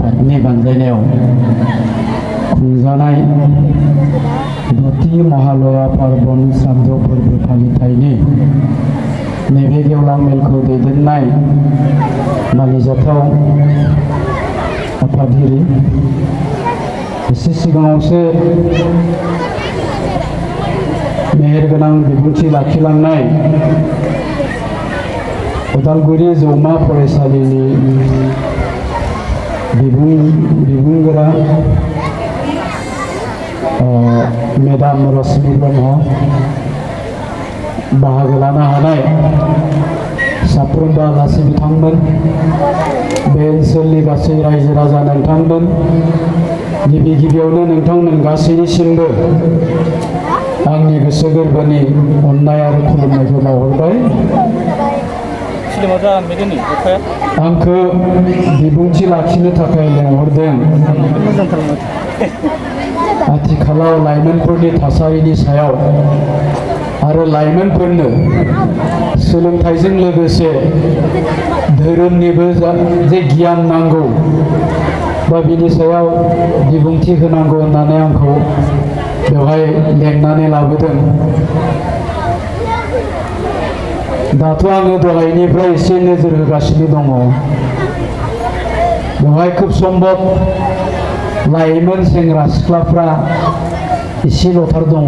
आफादनि बानजायनायाव खुंजानाय द'थि महालया पार्बन श्राद्ध फोरबो फालिथायनि नैबे गेवलां मेलखौ दैदेननाय मानिजाथाव आफादगिरि एसे सिगाङावसो मेहेरगोनां बिबुंथि लाखिलांनाय उदालगुरि जौमा फरायसालिनि बिबुंगोरा मेडाम रश्मि ब्रह्म बाहागो लानो हानाय साफ्रोमबो आलासि बिथांमोन बे ओनसोलनि गासै रायजो राजा नोंथांमोन गिबियावनो नोंथांमोन गासैनिसिमबो आंनि गोसो गोरबोनि अननाय आरो खुलुमनायखौ बावहरबाय। आंखौ बिबुंथि लाखिनो थाखाय लेंहरदों। आथिखालाव लाइमोनफोरनि थासारिनि सायाव आरो लाइमोनफोरनो सोलोंथाइजों लोगोसे धोरोमनिबो जे गियान नांगौ बा बिनि सायाव बिबुंथि होनांगौ होननानै आंखौ बेवहाय लेंनानै लाबोदों। दाथ' आङो दहायनिफ्राय एसे नोजोर होगासिनो दङ। बेवहाय खोब सम्भब लाइमोन सेंग्रा सिख्लाफ्रा एसेल'थार दङ।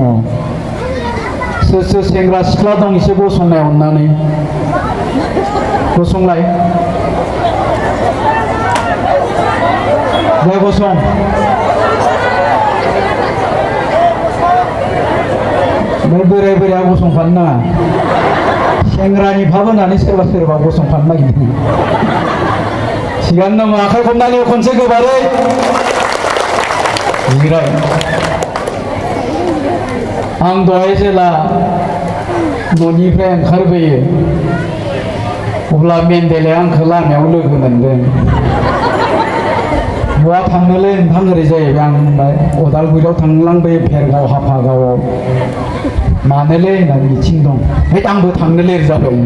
सोर सोर सेंग्रा सिख्ला दं एसे गसंनाय अननानै गसंलाय दे गसं। बोराय बोराया गसंफानो नाङा, सेंग्रानि भाब होनानै सोरबा सोरबा गसंफानो नागिरदों। थिगानो दङ, आखाइ खबनानै खनसे गोबारै जिराय। आं दहाय जेला न'निफ्राय ओंखारबोयो अब्ला मेन्देलाया आंखौ लामायाव लोगो मोनदों। बहा थांनोलै नोंथां ओरै जाहैबाय। आं होनबाय उदालगुरियाव थांलांबाय भेरगाव हाफागावआव। मानोलै होनना मिथिं दं। आंबो थांनोलै जाबाय।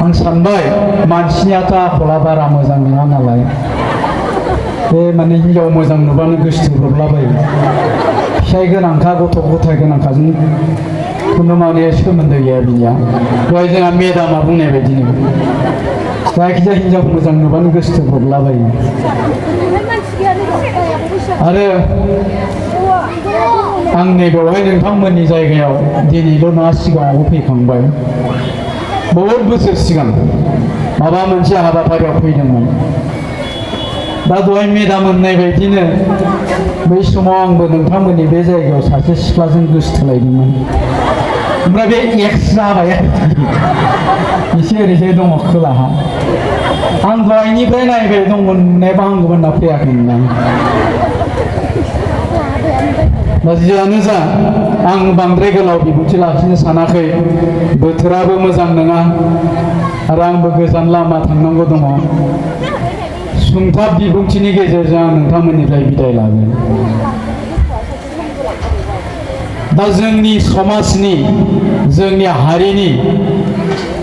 आं सानबाय मानसिनियाथ' आखला बारा मोजां नङा नालाय, बे माने हिनजाव मोजां नुबानो गोसोथोब्रबलाबायो। फिसाइ गोनांखा गथ' गथाय गोनांखाजों खुनु माने सोमोन्दो गैया बिनिया। दहाय जोंहा मेडामा बुंनाय बायदिनो जायखिजाया हिनजाव मोजां नुबानो गोसोथोब्रबलाबायो। आरो आं नैबेवहाय नोंथांमोननि जायगायाव दिनैल' नङा सिगाङावबो फैखांबाय। बहुद बोसोर सिगां माबा मोनसे हाबाफारियाव फैदोंमोन। दा दहाय मेडाम होननाय बायदिनो बै समाव आंबो नोंथांमोननि बे जायगायाव सासे सिख्लाजों गोसोथोलायदोंमोन। ओमफ्राय बे एक्स जाबाय एसे ओरैजाय दङ खोलाहा। आं दहायनिफ्राय नायबाय दंमोन, नुनायबा हामगौमोन होनना फैयाखैमोन आं। दा जियानो जा आं बांद्राय गोलाव बिबुंथि लाखिनो सानाखै। बोथोराबो मोजां नङा आरो आंबो गोजान लामा थांनांगौ दङ। सुंथाब बिबुंथिनि गेजेरजों आं नोंथांमोननिफ्राय बिदाय लागोन। दा जोंनि समाजनि, जोंनि हारिनि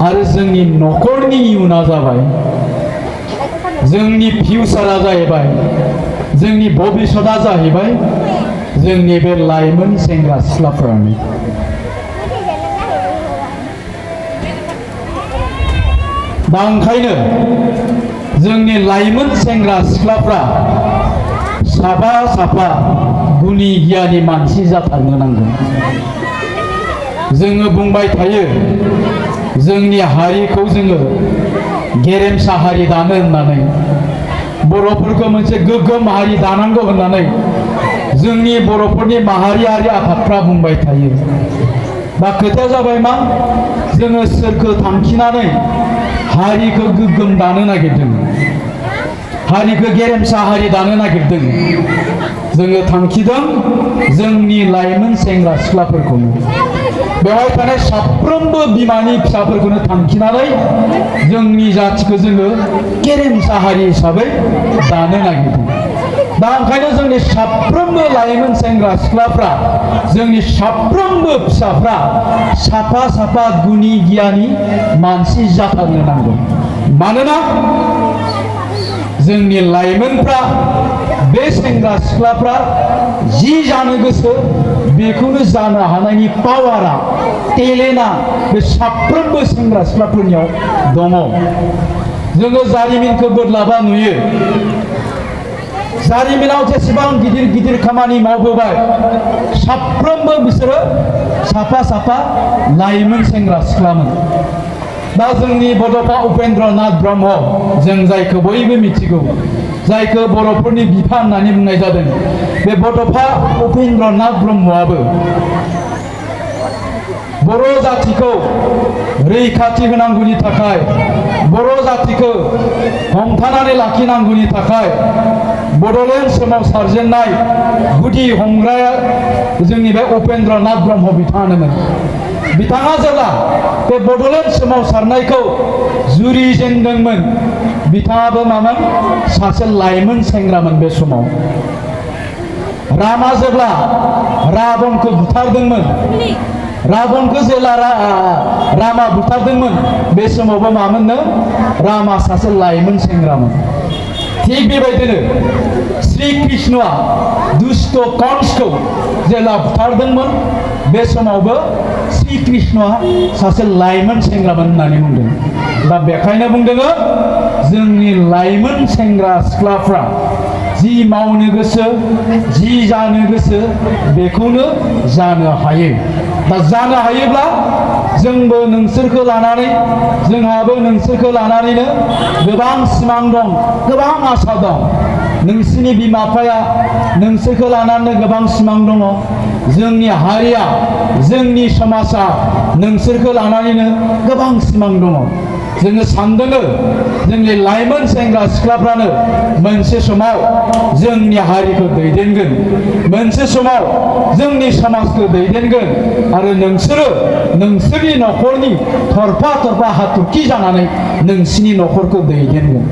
आरो जोंनि न'खरनि इयुना जाबाय, जोंनि फिउचारा जाहैबाय, जोंनि भबिष्यतआ जाहैबाय जोंनि बे लाइमोन सेंग्रा सिख्लाफोरानो। दा ओंखायनो जोंनि लाइमोन सेंग्रा सिख्लाफ्रा साफा साफा गुनि गियानि मानसि जाथारनो नांगोन। जोङो बुंबाय थायो जोंनि हारिखौ जोङो गेरेमसा हारि दानो होननानै, बर'फोरखौ मोनसे गोग्गोम हारि दानांगौ होननानै जोंनि बर'फोरनि माहारियारि आफादफ्रा बुंबाय थायो। दा खोथाया जाबाय मा, जोङो सोरखौ थांखिनानै हारिखौ गोग्गोम दानो नागिरदों, हारिखौ गेरेमसा हारि दानो नागिरदों? जोङो थांखिदों जोंनि लाइमोन सेंग्रा सिख्लाफोरखौनो, बेवहाय थानाय साफ्रोमबो बिमानि फिसाफोरखौनो थांखिनानै जोंनि जाथिखौ जोङो गेरेमसा हारि हिसाबै दानो नागिरदों। दा ओंखायनो जोंनि साफ्रोमबो लाइमोन सेंग्रा सिख्लाफ्रा, जोंनि साफ्रोमबो फिसाफ्रा साफा साफा गुनि गियानि मानसि जाथारनो नांगौ। मानोना जोंनि लाइमोनफ्रा बे सेंग्रा सिख्लाफ्रा जि जानो गोसो बेखौनो जानो हानायनि पावारा टेलेन्टआ बे साफ्रोमबो सेंग्रा सिख्लाफोरनियाव दङ। जोङो जारिमिनखौ बोदलाबा नुयो, जारिमिनाव जेसेबां गिदिर गिदिर खामानि मावबोबाय साफ्रोमबो बिसोरो साफा साफा लाइमोन सेंग्रा सिख्लामोन। दा जोंनि बड'फा उपेन्द्र नाथ ब्रह्म, जों जायखौ बयबो मिथिगौ, जायखौ बर'फोरनि बिफा होननानै बुंनाय जादों, बे बड'फा उपेन्द्र नाथ ब्रह्मआबो बर' जातिखौ रैखाथि होनांगौनि थाखाय, बर' जातिखौ हमथानानै लाखिनांगौनि थाखाय बड'लेण्ड सोमावसारजेननाय गुदि हमग्राया जोंनि बे उपेन्द्र नाथ ब्रह्म बिथाङानोमोन। बिथाङा जेब्ला बे बड'लेण्ड सोमावसारनायखौ जुरिजेनदोंमोन, बिथाङाबो मामोन? सासे लाइमोन सेंग्रामोन। बे समाव रामा जेब्ला राबनखौ बुथारदोंमोन, राबनखौ जेला रामा बुथारदोंमोन, बे समावबो मामोननो? रामा सासे लाइमोन सेंग्रामोन। थिग बेबायदिनो श्री कृष्णआ दुष्ट कंसखौ जेला बुथारदोंमोन, बे समावबो श्री कृष्णआ सासे लाइमोन सेंग्रामोन होननानै बुंदों। दा बेखायनो बुंदों जोंनि लाइमोन सेंग्रा सिख्लाफ्रा जि मावनो गोसो, जि जानो गोसो बेखौनो जानो हायो। दा जानो हायोब्ला जोंबो नोंसोरखौ लानानै, जोंहाबो नोंसोरखौ लानानैनो गोबां सिमां दं, गोबां आसा दं। नोंसोरनि बिमा बिफाया नोंसोरखौ लानानै गोबां सिमां दङ। जोंनि हारिया, जोंनि समाजा नोंसोरखौ लानानैनो गोबां सिमां दङ। जोङो सानदों जोंनि लाइमोन सेंग्रा सिख्लाफ्रानो मोनसे समाव जोंनि हारिखौ दैदेनगोन, मोनसे समाव जोंनि समाजखौ दैदेनगोन, आरो नोंसोरो नोंसोरनि न'खरनि थरफा थरफा हाथरखि जानानै नोंसिनि न'खरखौ दैदेनगोन।